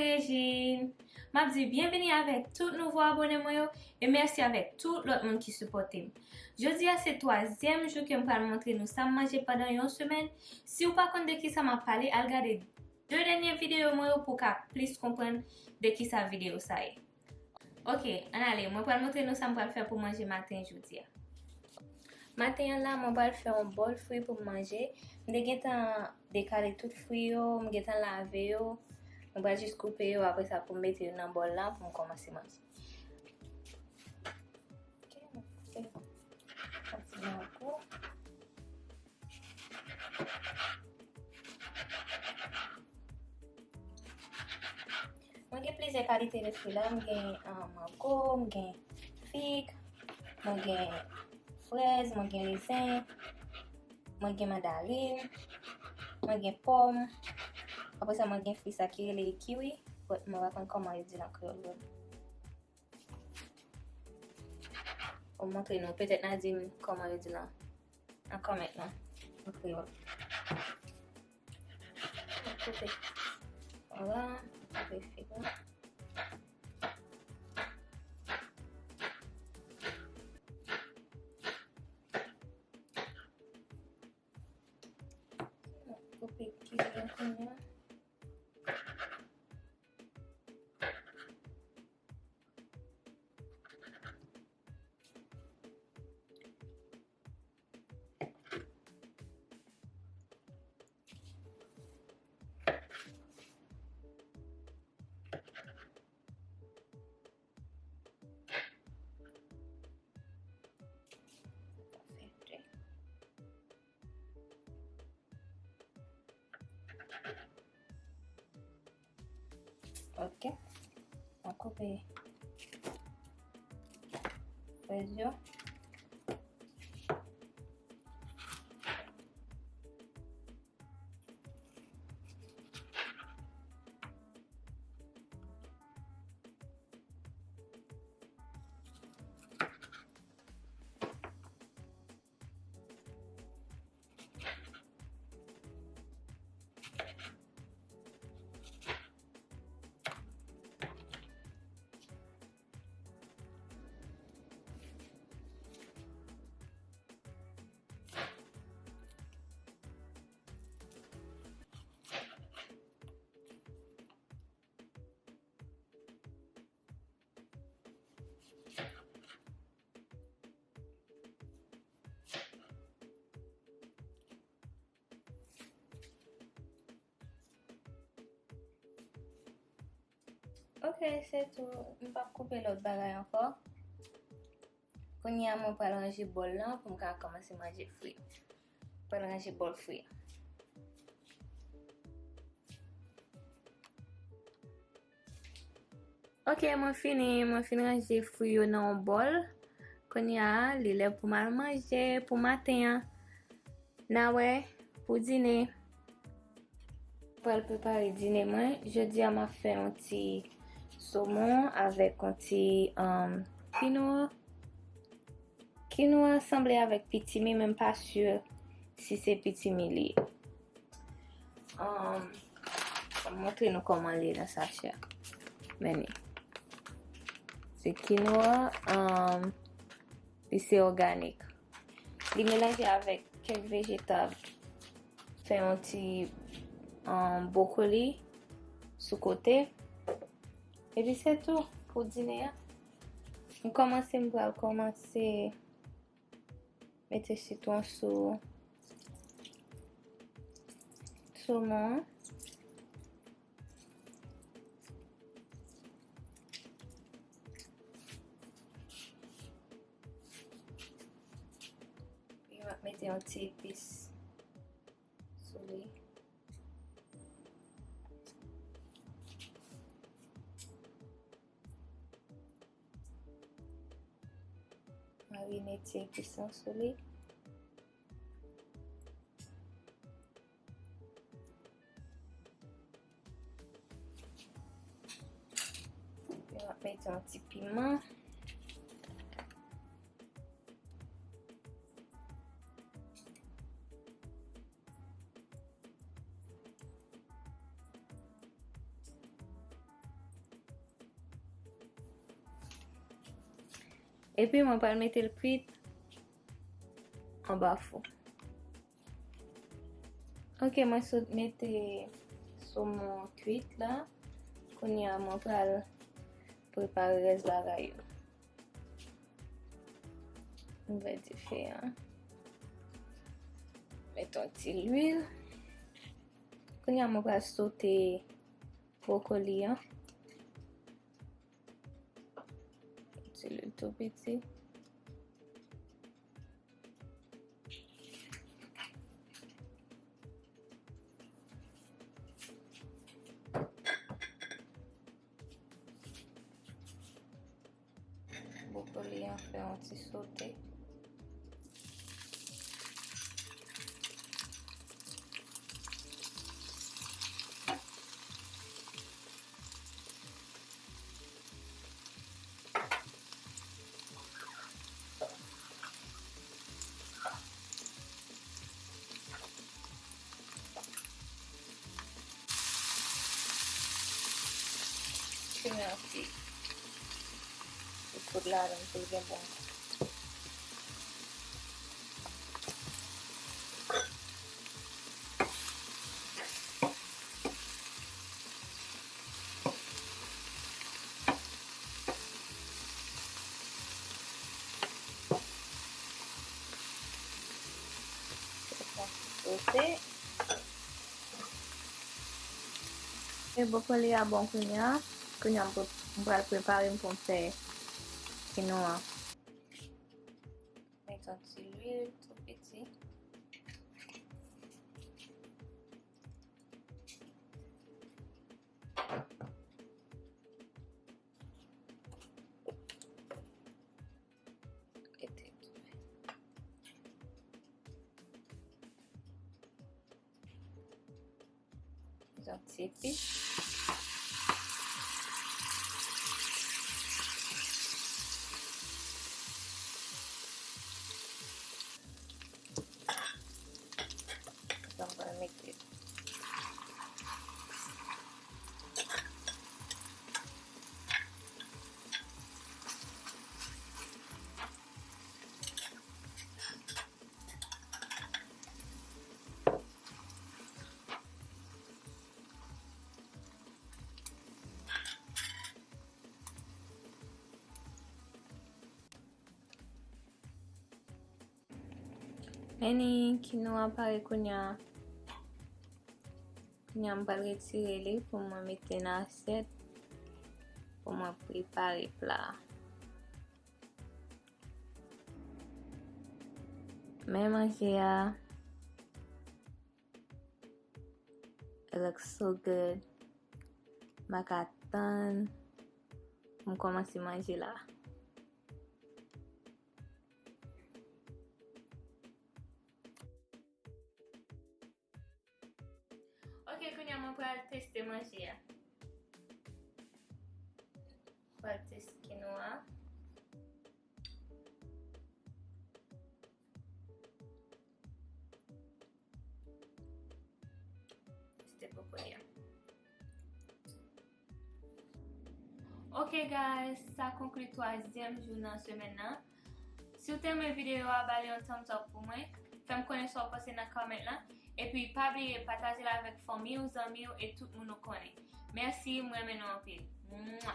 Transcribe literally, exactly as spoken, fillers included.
Regine. M ap di byenveni avèk tout nouvo abòne mwen yo e mèsi avèk tout lòt moun ki sipòte m. Jodi a se twazyèm jou ke m pral montre nou sa m manje pandan yon semèn. Si w pa konn de kisa m ap pale, al gade de dènye videyo mwen yo pou w ka plis konprann de kisa videyo sa ye. Ok, ann ale, mwen pral montre nou sa m pral fè pou manje maten jodi a. Maten an la, mwen pral fè yon bòl fwi pou m manje. M te gentan dekale tout fwi yo, m gentan lave yo. Mwen pral jis koupe yo, apre sa pou m mete yo nan bòl la pou m kòmanse manje. Ok, mwen koupe yon ti mango. Mwen gen plizyè kalite de fwi la. M gen, ah, mango, m gen fig, mwen gen frèz, mwen gen rezen, mwen gen mandarin, mwen gen pòm. Apre sa, mwen gen fwi sa ki rele kiwi. But mwen pa konn kòman yo di l an kreyòl vre. Ou montre nou, petèt n a di m kòman yo di l an, an kòmantè lan, an kreyòl. Koupe. Vwala, koupe fig la. Koupe kiwi an kounye a. Ok. Mwen koupe frèz yo. Ok, se tou. M p ap koupe lòt bagay ankò. Kounye a, mwen pral ranje bòl lan pou m ka kòmanse manje fwi. Pral ranje bòl fwi. Ok, mwen fini, mwen fin ranje fwi yo nan yon bòl. Kounye a, li lè pou m al manje pou maten an. N a wè pou dine. Pral prepare dine mwen. Jodi a, m ap fè yon ti somon avèk yon ti, um, kinwa. Kinwa sanble avèk pitimi, men m pa si si se pitimi li ye. Um, m montre nou kòman li ye nan sachè a. Men li. Se kinwa, um, li se òganik. Li melanje avèk kèk vejetab. Fè yon ti, um, bwokoli sou kote. Epi se tou pou dine a. M kòmanse, m pral kòmanse mete sitwon sou somon an. Epi m ap mete yon ti epis sou li. Marine ti epis lan sou li. Epi m ap mete yon ti piman. Epi mwen pral mete l kwit anba fou. Ok, mwen sot mete somon kwit la. Kounye a mwen pral prepare rès bagay yo. Ouvè dife a. Met yon ti lwil. Kounye a mwen pral sote bwokoli an. Ti lwil tou piti. Bwokoli an fè yon ti sote. Simen yon ti, ti poud ladan l pou l gen bon gou. Sote. E bwokoli a bon kounye a. Kounye a m pou, m pral prepare m pou m fè kinwa. Met yon ti lwil tou piti. Mete tou. Yon ti epi. Donk, mwen mete. Meni kinwa pare kounye a. Kounye a m pral retire li pou mwen mete nan asyèt pou mwen prepare pla a. Men manje a. It looks so good. M pa ka tann pou m kòmanse manje la. Ok, kounye a mwen pral teste manje a. Pral teste kinwa. Teste bwokoli a. Ok guys, sa konkli twazyèm jou nan semèn nan. Si w te renmen videyo a, ba li yon thumbs up pou mwen. Fè m konnen sa w panse nan comment lan. Epi pa bliye pataje l avèk fanmi w, zanmi w e tout moun ou konnen. Mèsi, m renmen nou anpil. Mwa!